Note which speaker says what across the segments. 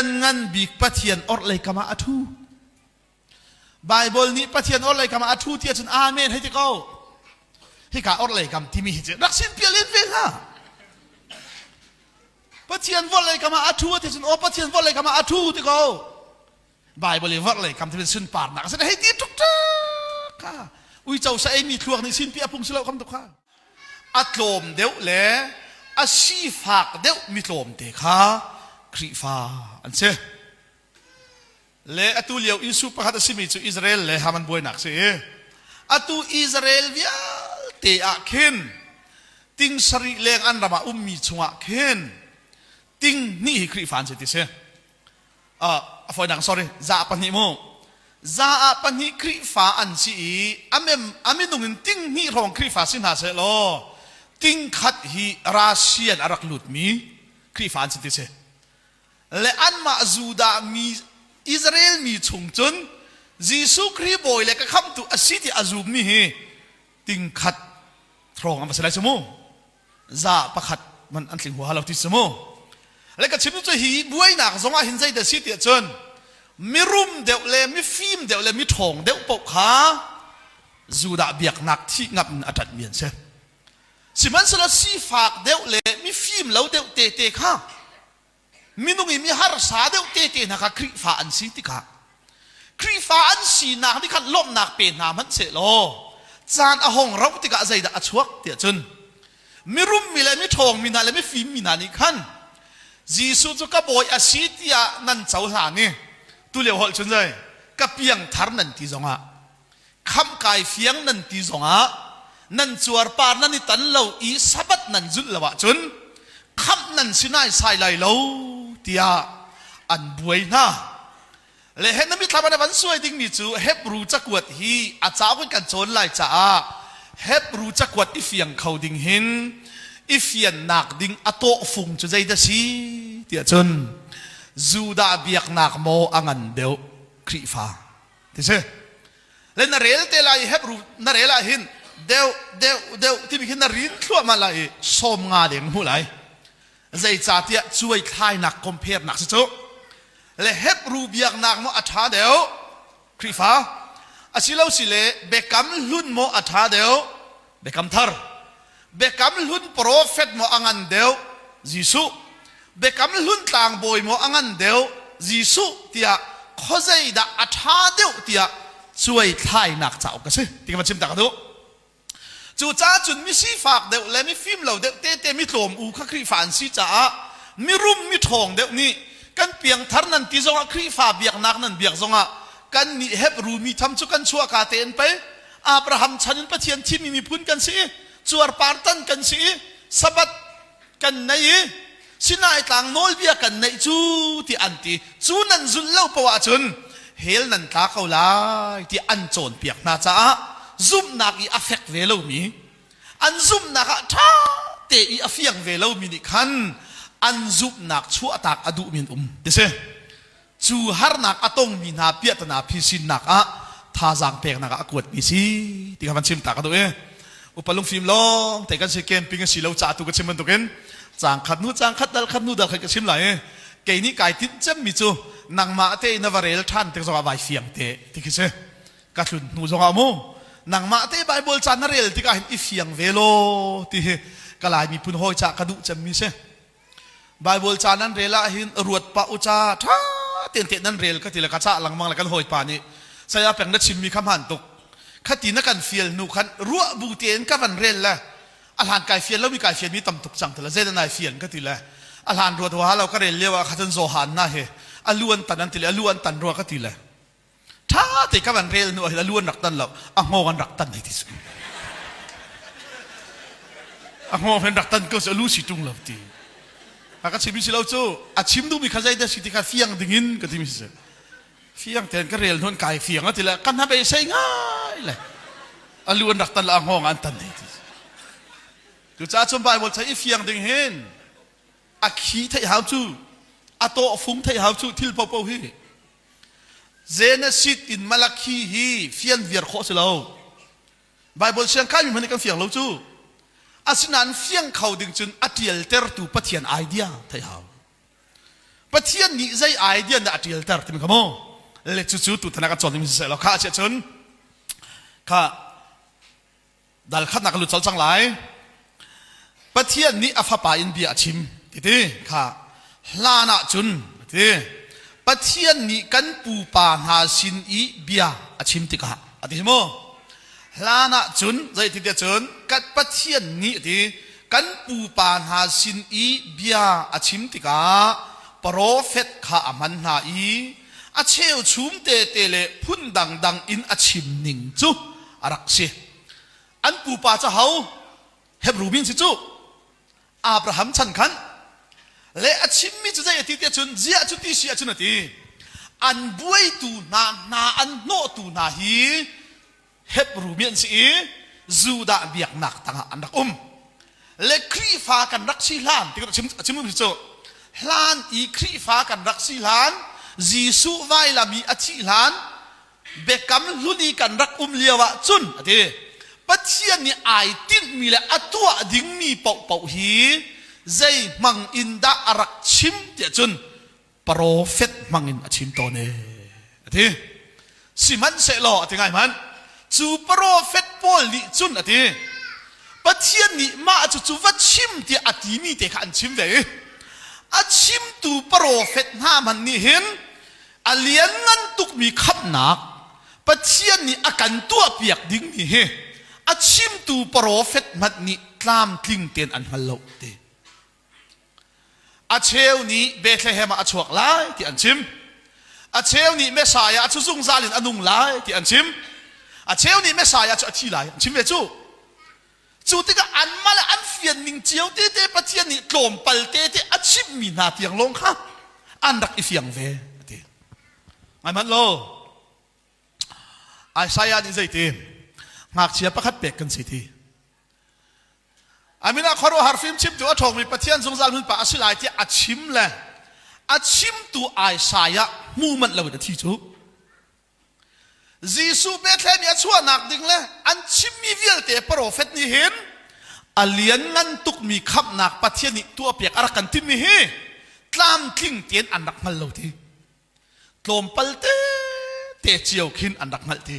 Speaker 1: Lianngan bik Pathian orhlei kam ah a ṭhu. Baibal nih Pathian orhlei kam ah a ṭhu ti ahcun amen hei ti ko. Hika orhlei kam timi hi cu rak sin pial in ve hlah. Pathian vorhlei kam ah a ṭhu ti cun aw Pathian vorhlei kam ah a ṭhu ti ko. Baibal i vorhlei kam ti sunparnak a si hei ti tuk tuk kha. Uico sa ei mi thluak nih sinpi a phung si lo kam tuk kha. A tlawm deuh le a sifak deuh mi tlawmte kha Khrihfa an si. Le atu lio issue pakhat a simi cu Israel le Haman buainak si i atu Israel vialte ah khin ting sarih leng an ram ah ummi chungah khin ting hnih hi Khrihfa an si ti si. A fawinak sorry za pahnih mu za ah pahnih Khrihfa an si i a minung in ting hnih hrawng Khrihfa si hna seh law ting khat hi Russian a rak lutmi Khrihfa an si ti si. Le anmah Judah mi Israel mi chung cun Jesuh Khrih bawi le ka khamhtu a si ti a zummi hi ting khat hrawng an va si lai cu mu za pakhat man an tling huaha lo ti si mu le ka chim cu hi buainak zong ah hin zeidah si tiah cun mirum deuh le mifim deuh le miṭhawng deuh paoh kha Judah biaknak thih ngap in a ṭanhmi an si. Sihmanhsehlaw sifak deuh le mifim lo deuh tete kha minung i mi harsa deuh tete hna kha Khrihfa an si tikah Khrihfa an sinak nih khan lawmhnak pe hna hmanh sehlaw caan a hong rauh tikah zeidah a chuak tiah cun mirum mi le miṭhawng mi hna le mifim mi hna nih khan Jesuh cu ka bawi a si tiah nan cohlan i tulio holh cun zei ka piangthar nan ti zongah khamh kai fiang nan ti zongah nan cuarpar nan i tan lo i sabbath nan zulh lo ahcun khamh nan si naisai lai lo tiah an buai hna. Le he na mithlam ah na van suai dingmi cu Hebru cakuat hi a cauk in kan cawn lai caah Hebru cakuat i fiang kho ding hin i fiannak ding a tawhfung cu zeidah si tiah cun Judah biaknak maw a ngan deuh Khrihfa ti si le na rel te lai i Hebru na rel ah hin deuh deuh deuh timi khi na rin thluahmah lai i sawm nga deng hmuh lai zeicahtiah cuai thlainak compare nak si cu le Hebru biaknak maw a ṭha deuh Khrihfa asilo si le biakam hlun maw a ṭha deuh biakam thar biakam hlun profet maw a ngan deuh Jesuh biakam hlun tlangbawi maw a ngan deuh Jesuh tiah khuazei dah a ṭha deuh tiah cuai thlainak cauk a si ti ka van chim ta ka duh Cucaah cun misifak deuh le mifim lo deuh tete mitlawm u kha Khrihfa an si caah mirum miṭhawng deuh nih kan piangthar nan ti zongah Khrihfa biaknak nan biak zongah kan nih Hebru mi tham cu kan chuahka tein pei Abraham chan in Pathian thimmi miphun kan si i cuarpar tan kan si i Sabbath kan nei i Sinai tlang nawlbia kan neih cu ti an ti cu nan zulh lo poah ahcun hell nan tla ko lai ti an cawnpiak hna caah zumhnak i a fek ve lomi an zumhnak ah ṭha te i a fiang ve lomi nih khan an zumhnak chuahtak a duhmi an um ti si Cu harnak a tongmi hna piahtana phisinnak ah thazaang peknak ah a kuatmi si ti kha van chim ta ka duh i upa lungfim lawng te kan si camping a si lo ca tu ka chim bantukin caang khat hnu caang khat dal khat hnu dal khat ka chim lai i kei nih kai tinh cemmi cu nangmah te na va rel ṭhan tik zongah vai fiang te ti khi si ka tlun hnu zongah mu nangmah te Bible ca na rel tikah hin i fiang ve law ti hi ka Lai miphun hawi ca ka duh cemmi si Baibal ca nan rel ah hin ruat pah u ca ṭha tein te nan rel ka ti le ka cah lengmang le kan hawipa nih saya peng na chimmi kha hmaan tuk khati na kan fial hnu khan ruah bu tein ka van rel le a hlan kai fial lomi kai fialmi tam tuk cang ti le zeidah nai fian ka ti le a hlan ruat wa lo ka rel lio ah kha cun Johan na hi a lu an tan an ti le a lu an tan rua ka ti le Ṭha te ka van rel hnu ah hin a lu an rak tan lo, a hngawng an rak tan hei ti cu. A hngawng an rak tan ko cu a lu si ṭung lo ti. A ka chimmi si lo cu a chim duhmi kha zeidah si ti kha fiang dingin ka timi si. Fiang tein ka rel hnu an kai fiang a ti le ka hnabei sei ngai le a lu an rak tan le a hngawng an tan hei ti. Cucaah cun Bible cha i fiang ding hin a khi theih hau cu a tawhfung theih hau cu thil popo hi Genesis in Malakhi hi fian viar khawh si lo. Bible siang kaimi hmanh nih kan fiang lo cu. Asinain fiang kho ding cun a ṭialtertu Pathian idea theih hau. Pathian nih zei idea dah a ṭialter timi kha mu le cucu tutan ah kan cawn ding si seh law kha a si ahcun kha dal khatnak lut col cang lai. Pathian nih a fapa in bia a chim titi kha hlan ah cun ti Pathian nih kan pupa hna sin i bia a chim tikah a ti mu. Hlan ah cun zeititia cun kan Pathian nih ti kan pupa hna sin i bia a chim tikah profet kha a hman hna i a cheuchum tete le phun dangdang in a chim ning cu a rak si. An pupa cu ho? Hebru min si cu. Abraham chan khan le a chimmi cu zei a ti tiah cun ziah cu ti si ahcun a ti. An buaitu hna hna an hnawhtu hna hi Hebru mi an si i Judah biaknak tangah an rak um. Le Khrihfa kan rak si hlan ti chim a chim cu hlan i Khrihfa kan rak si hlan Jesuh vailam i a thih hlan biakam hlun i kan rak um lio ah cun a ti Pathian nih ai tinhmi le a tuah dingmi paohpaoh hi zei hmang in dah a rak chim tiah cun profet hmang in a chim tawn e a ti sihmanhsehlaw a ti ngai hmanh cu profet pawl nih cun a ti Pathian nih mah cu cu va chim tiah a timi te kha an chim ve i a chimtu profet hna hmanh nih hin a lianngan tukmi khamhnak Pathian nih a kan tuahpiak dingmi hi a chimtu profet hmanh nih tlamtling tein an hngal lo ti. A cheu nih Bethlehem ah a chuak lai ti an chim. A cheu nih Messiah cu zungzal in a nung lai ti an chim. A cheu nih Messiah cu a thi lai an chim ve cu. Cu tikah anmah le an fian ning cio tete Pathian nih tlawmpal tete a chimhmi hna tiang lawng kha an rak i fiang ve a ti. Ngai hmanh law Isaiah nih zeiti ngakchia pakhat pek kan si ti. Amin ah khuaruahhar fim chimtu a ṭhawngmi Pathian zungzal hmunpa a si lai tiah a chim le a chimtu Isaiah hmu manh loin a thi cu. Jesuh Bethlehem i a chuahnak ding le an chimmi vialte profet nih hin a lianngan tukmi khamhnak Pathian nih tuahpiak a rak kan timmi hi tlamtling tein an rak hngal lo ti. Tlawmpal tete cio khin an rak hngalh ti.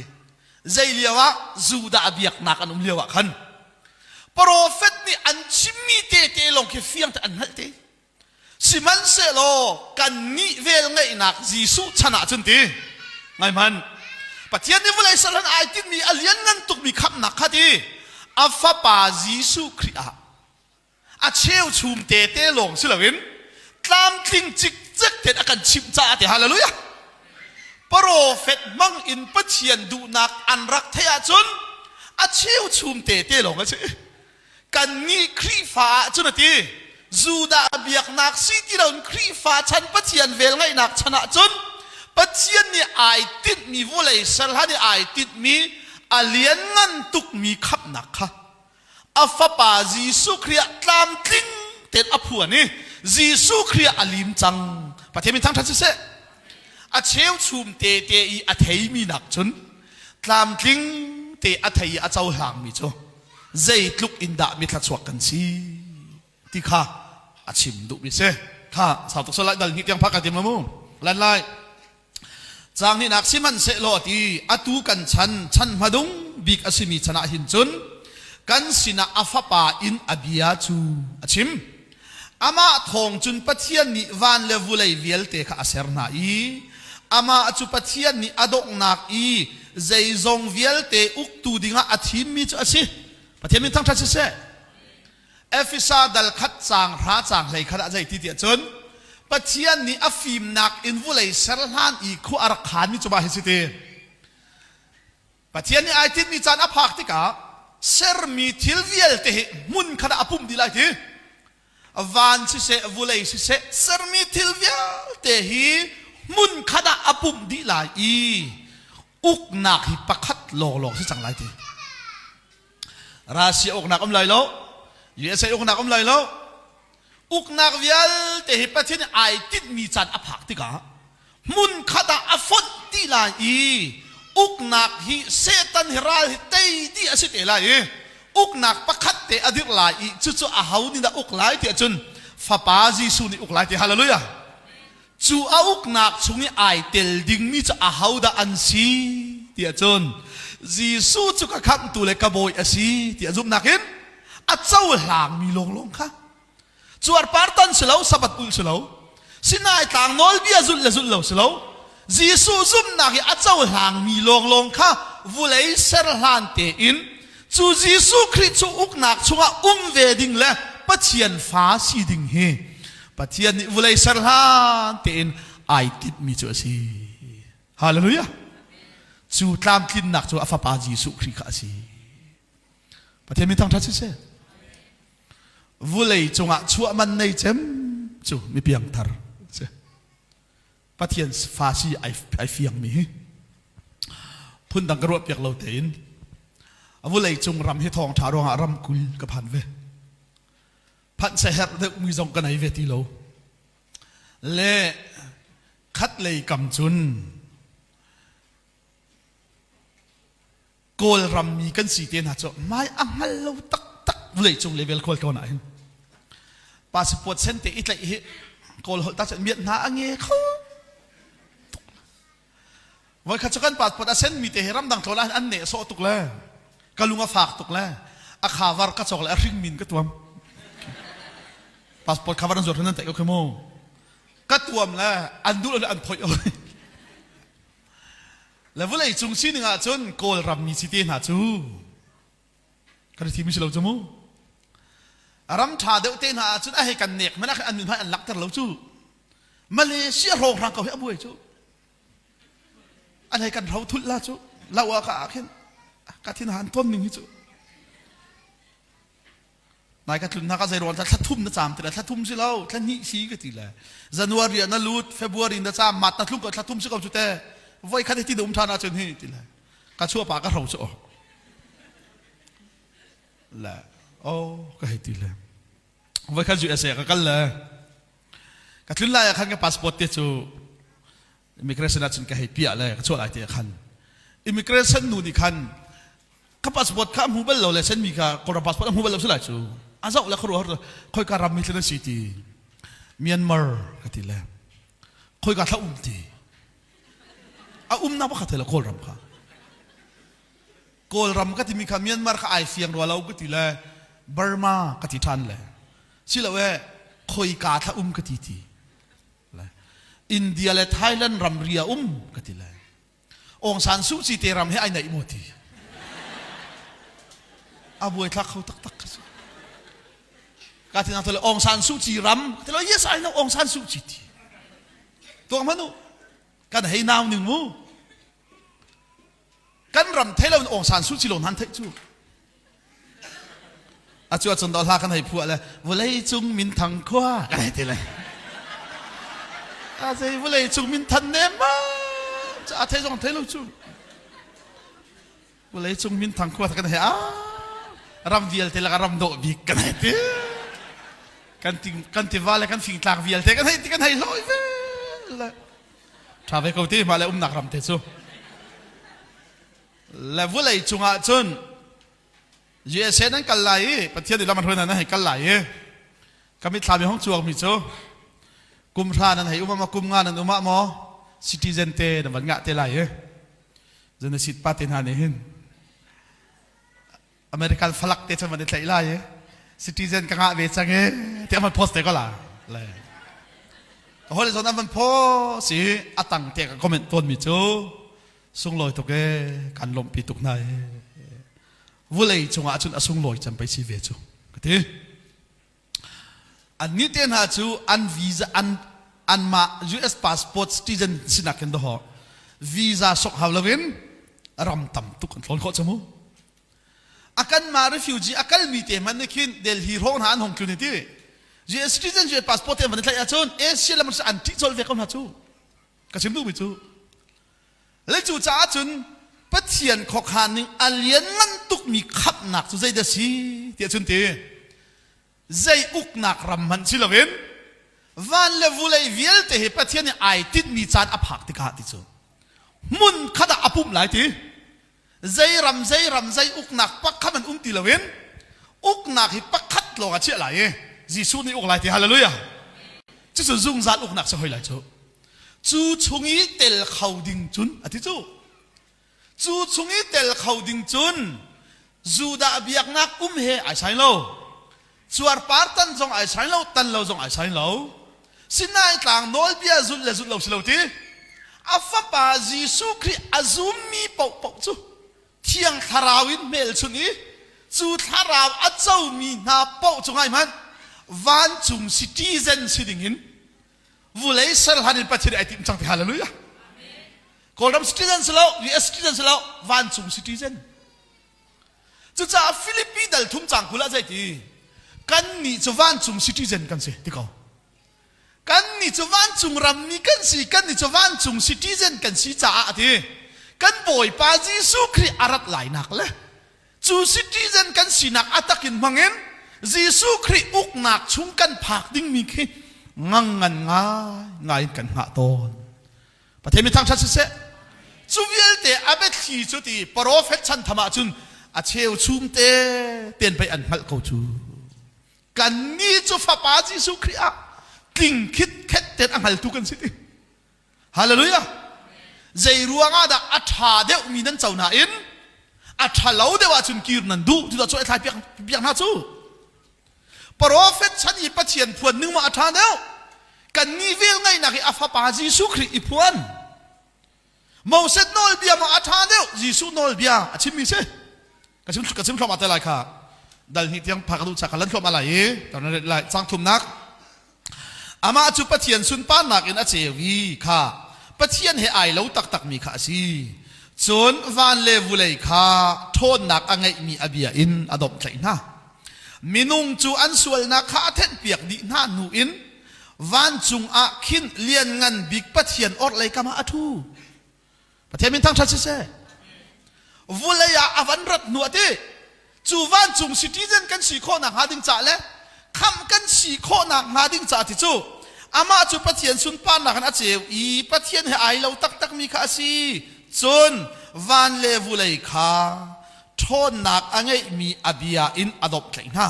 Speaker 1: Zei lio ah Judah biaknak an um lio ah khan profet nih an chimmi tete lawng khi fiang te an hngalh ti. Sihmanhsehlaw kannih velngeihnak Jesuh chan ah cun ti ngai hmanh Pathian nih vawlei serhlan ai tinhmi a lianngan tukmi khamhnak kha ti a fapa Jesuh Khrih ah a cheuchum tete lawng si loin tlamtling cikcek tein a kan chimh caah ti hallelujah Profet hmang in Pathian duhnak an rak theih ahcun a cheuchum tete lawng a si. Kannih Khrihfa ah cun a ti Judah biaknak si ti loin Khrihfa chan Pathian velngeihnak chan ah cun Pathian nih ai tinhmi vawlei ser hlan i ai tinhmi a lianngan tukmi khamhnak kha a fapa Jesuh Khrih ah tlamtling tein a phuan i Jesuh Khrih ah a lim cang. Pathian min thangṭhat siseh. A cheuchum tete i a theimi nak cun tlamtling te a thei i a cohlangmi cu zeitluk in dah mithla-chuak kan si ti kha a chim duhmi si. Kha sau tuk lai dal hnih tiang phak ka tim mu. Lan lai. Caang hnihnak sihmanhsehlaw ti atu kan chan chan hmadung bik a simi chan ah hin cun kan sinah a fapa in a bia cu a chim. Amah thawng cun Pathian nih van le vulei vialte kha a ser hna i amah cu Pathian nih a donghnak i zeizong vialte uktu dingah a thimmi cu a si. Pathian min thangṭhat siseh. Efesa dal khat caang hra caang hlei khat ah zei ti tiah cun Pathian nih a fimnak in vulei ser hlan i khua a rak khanmi cu mah hi si ti. Pathian nih ai tinhmi caan a phak tikah sermi thil vialte hi hmun khat ah a pumh dih lai ti. Van siseh, vulei siseh, sermi thil vialte hi hmun khat ah a pumh dih lai i uknak hi pakhat lawnglawng si cang lai ti. Russia uknak um lai lo, USA uknak um lai lo. Uknak vialte hi Pathian nih ai tinhmi caan a phak tikah hmunkhat ah a fonh dih lai i uknak hi Satan hi ral hi tei dih a si te lai i uknak pakhat te a dirh lai i cucu a ho nih dah uk lai tiah cun Fapa Jesuh nih uk lai ti hallelujah. Cu a uknak chung i ai tel dingmi cu ahodah an si tiah cun Jesuh cu ka khamhtu le ka bawi a si tiah zumhnak in a cohlangmi lawnglawng kha cuarpar tan si lo sabat ulh si lo Sinai tlang nawlbia zulh le zulh lo si lo Jesuh zumhnak i a cohlangmi lawnglawng kha vulei ser hlan tein cu Jesuh Khrih cu uknak chungah um ve ding le Pathian fa si ding hi Pathian nih vulei ser hlan tein ai tinhmi cu a si. Hallelujah. Cu tlamtlinnak cu a fapa Jesuh Khrih kha a si. Pathian min thangṭhat siseh. Vulei cungah chuah man nei cem cu mi piangthar si. Pathian fa si ai, ai fiangmi hi. Phundang ka ruah piak lo tein vulei cung ram hi thawngṭha ruangah ram 20 ka phan ve. Phanh seherh deuh mi zong ka nei ve ti lo. Le khat lei kam cun Kawlram mi kan si te hna cu mai a hngal lo taktak vawleicung level khual tlawn ah hin passport sen te i tlaih hi Kawl holh ta cun miat hna a nge kho tuk voikhat cu kan passport a sen mi te hi ramdang tlawn ah an neh sawh tuk le ka lung a fak tuk le a khavar ka cawk le a hring min ka tuam passport cover an zuar nan taih ko khi mu ka tuam le an duh le an phoih Le vawlei cung sining ahcun Kawlram mi si te hna cu kan i thim si lo cu mu. Ram ṭha deuh te hna ahcun a hei kan nek hmanh ah an min hmai an lakter lo cu. Malaysia hrawnghrang ko hi a buai cu. An hei kan hro thulh la cu. Lo ah ka ah khin ka thin han ton ning hi cu. Nai ka tlun hna ka zei ruang thla thum na caam ti le thla thum si lo thla hnih si ka ti le January ah na lut February na caam mat na tlung ko thla thum si ko cu te voi khat hi ti na um ṭhan ahcun hi ti le ka chuah pa ka hro cu le oh ka hei ti le voi khat USA ka kal le ka tlun lai ah khan ka passport te cu immigration ah cun ka hei piah le ka chuah lai te ah khan immigration nu nih khan ka passport kha a hmu bal lo le senmi kha Kawlram passport a hmu bal lo si lai cu a zoh le khuaruah khoika ram mi thil an si ti Myanmar ka ti le khoika thla um ti a umnak pakhat he le Kawlram kha Kawlram ka timi kha Myanmar kha ai fiang rua lo ka ti le Burma ka ti ṭhan le silo e khoika thla um ka ti ti India le Thailand ramri a um ka ti le Aung San Suu Kyi te ram he ai naih maw ti a buai thlak kho taktak ka si ka ti na Aung San Suu Kyi ram ti lo yes I know Aung San Suu Kyi ti tuang hmanu kan hei nau ning mu kan ram thei lo in Aung San Suu Kyi lo nan theih cu Acu ahcun dawh hla kan hei phuah le vawlei cung minthang khua kan hei ti le. A zei vawlei cung minthan nem ma a thei zong thei lo cu. Vawlei cung minthang khua kan hei a ram vialte laka ram dawh bik kan hei ti. Kan ti kan tiva le kan fingtlang vialte kan hei ti kan hei hlawi ve le. Tha ve ko ti mah le umnak ram te cu. Le vulei cungah cun USA nan kal lai i Pathian nih lam an hruai nan hei kal lai i ka mitthlam i hong cuangmi cu kum hra nan hei um ah maw kum nga nan um ah maw citizen te nan van ngah te lai i zun pa te hna nih hin American falak te cun van i tlaih lai i citizen ka ngah ve cang i ti an van post te ko la le ka hawi le zawn an van post i a tang te ka comment tawnmi cu Sunglawi tuk ee, kan lawmhpi tuk hna ee. Vulei cungah cun a sunglawi cem pei si ve cu ka ti. Annih te hna cu an visa an anmah US passport citizen sinak in dawh visa sok hau loin ram tam tuk an tlawn khawh camu. A kanmah refugee a kalmi te hmanh nih khin Delhi hrawng hna an hong tlun i ti. US citizen US passport te an van i tlaih ahcun Asia lam an ṭih colh ve ko hna cu. Ka chim duhmi cu Le cu caah cun Pathian khuakhan ning a lianngan tukmi khamhnak cu zeidah si tiah cun ti zei uknak ram hmanh si loin van le vulei vialte hi Pathian nih ai tinhmi caan a phak tikah ti cu hmun khat ah a pumh lai ti zei ram zei ram zei uknak pakhat an um ti loin uknak hi pakhat lawng a chiah lai i Jesuh nih uk lai ti hallelujah cucu zungzal uknak si hoi lai cu. Cu chung i tel kho ding cun a ti cu. Cu chung i tel kho ding cun Judah biaknak um he ai sai lo. Cuarpar tan zong ai sai lo, tan lo zong ai sai lo. Sinai tlang nawlbia zulh le zulh lo si lo ti. A fapa Jesuh Khrih a zummi paohpaoh cu Thiang Thlarau in hmelchunh i cu thlarau a comi hna paoh cu ngai hmanh vancung citizen si dingin vulei ser hlan in Pathian ai tim cang ti hallelujah. Kawlram citizen si lo, US citizen si lo, vancung citizen. Cucaah Philippi dal thum cang 20 ah zei ti kan nih cu vancung citizen kan si ti ko. Kannih cu vancung rammi kan si, kannih cu vancung citizen kan si caah a ti. Kan Bawipa Jesuh Khrih a rat lainak le cu citizen kan sinak a takin hmangin Jesuh Khrih uknak chung kan phak dingmi khi ngang ngan ngai ngai in kan hngah tawn. Pathian mi thangṭhat siseh. Cu vialte a biathli cu ti profet chan tham ahcun a cheuchum te ten pei an hngalh ko cu. Kannih cu Fapa Jesuh Khrih ah tling khitkhet ten a hngaltu kan si ti. Hallelujah. Zei ruangah dah a ṭha deuhmi nan co nain a ṭha lo deuh ahcun kir nan duh ti cu thlai piak piak hna cu. Profet chan i Pathian phuan ning ma a ṭha deuh. Kannih vel ngaihnak i a Fapa Jesuh Khrih i phuan. Moses nawlbia maw a ṭha deuh Jesuh nawlbia a chimmi si ka chim ka chim thluahmah te lai kha dal hnih tiang phak duh ka lan thluahmah lai i kan ret lai cang thumnak amah cu Pathian sunparnak in a ceu i kha Pathian he ai lo taktak mi kha a si cun van le vulei kha ṭhawnnak a ngeihmi a bia in a domhtlaih hna minung cu an sualnak kha a thenhpiak dih hna hnu in Vancung ah khin lianngan bik Pathian orhlei kam ah a ṭhu. Pathian min thangṭhat siseh. Vulei ah a van rat hnu a ti. Cu vancung citizen kan si khawhnak hnga ding caah le khamh kan si khawhnak hnga ding caah ti cu amah cu Pathian sunparnak in a ceu i Pathian he ai lo taktakmi kha a si. Cun van le vulei kha ṭhawnnak a ngeihmi a bia in a domhtlaih hna.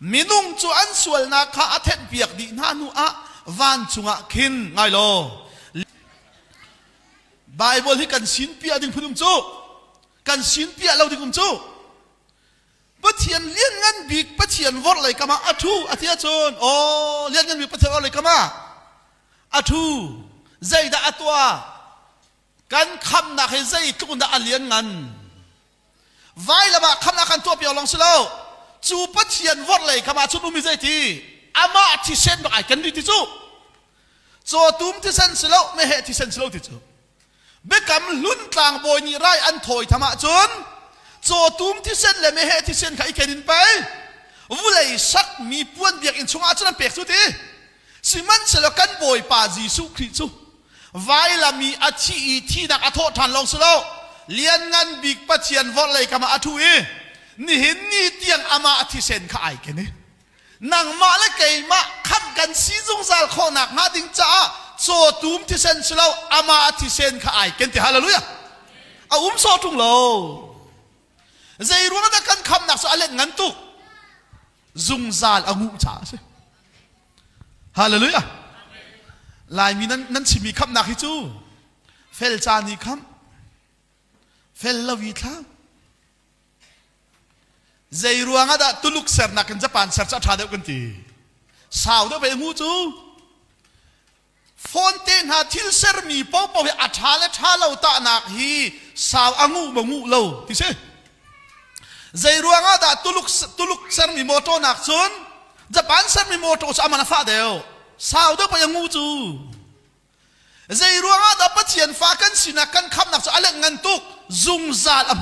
Speaker 1: Minung cu an sualnak kha a thenhpiak dih hna hnu ah vancung ah khin ngai law Bible hi kan sin piah ding phun um cu kan sin piah lo ding um cu Pathian lianngan bik Pathian vorhlei kam ah a ṭhu a ti ahcun aw lianngan bik Pathian vorhlei kam ah a ṭhu zeidah a tuah Kan khamnak hi zeitluk in dah a lianngan. Vailam ah khamnak kan tuah piak lawng si lo. Cu Pathian vorhlei kam ah cun um i zeiti amah thisen bak ai ken rih ti cu. Cawtum thisen si lo, meheh thisen si lo ti cu. Biakam hlun tlangbawi nih rai an thawi tham ahcun cawtum thisen le meheh thisen kha i ken in pei vulei sakmi puan biakinn chungah cun an pek cu ti. Sihmanhsehlaw kan Bawipa Jesuh Khrih cu vailam i a thi i thihnak a thawh ṭhan lawng si lo lianngan bik Pathian vorhlei kam ah a ṭhu i nihin ni tiang amah a thisen kha ai ken i nangmah le keimah khamh kan si zungzal khawhnak hnga ding caah cawtum thisen si lo amah a thisen kha ai ken ti hallelujah a um sawh ṭung lo zei ruang dah kan khamnak cu a let ngan tuk zungzal a nguh caah a si Hallelujah. Laimi nan, nan chimmi khamhnak hi cu fel caan i khamh, fel lo i thlang. Zei ruang ah dah Tuluk sernak in Japan ser cu a ṭha deuh kan ti? Sau deuh ve mu cu. Phone te hna thil sermi paohpaoh hi a ṭha le ṭha lo tahnak hi sau a nguh maw nguh lo ti si. Zei ruangah dah Tuluk, Tuluk sermi motor nak cun Japan sermi motor cu aman a fah deuh. Sau deuh pei a ngu cu. Zei ruangah dah Pathian fa kan sinak kan khamnak cu a let ngan tuk zungzal a hmun.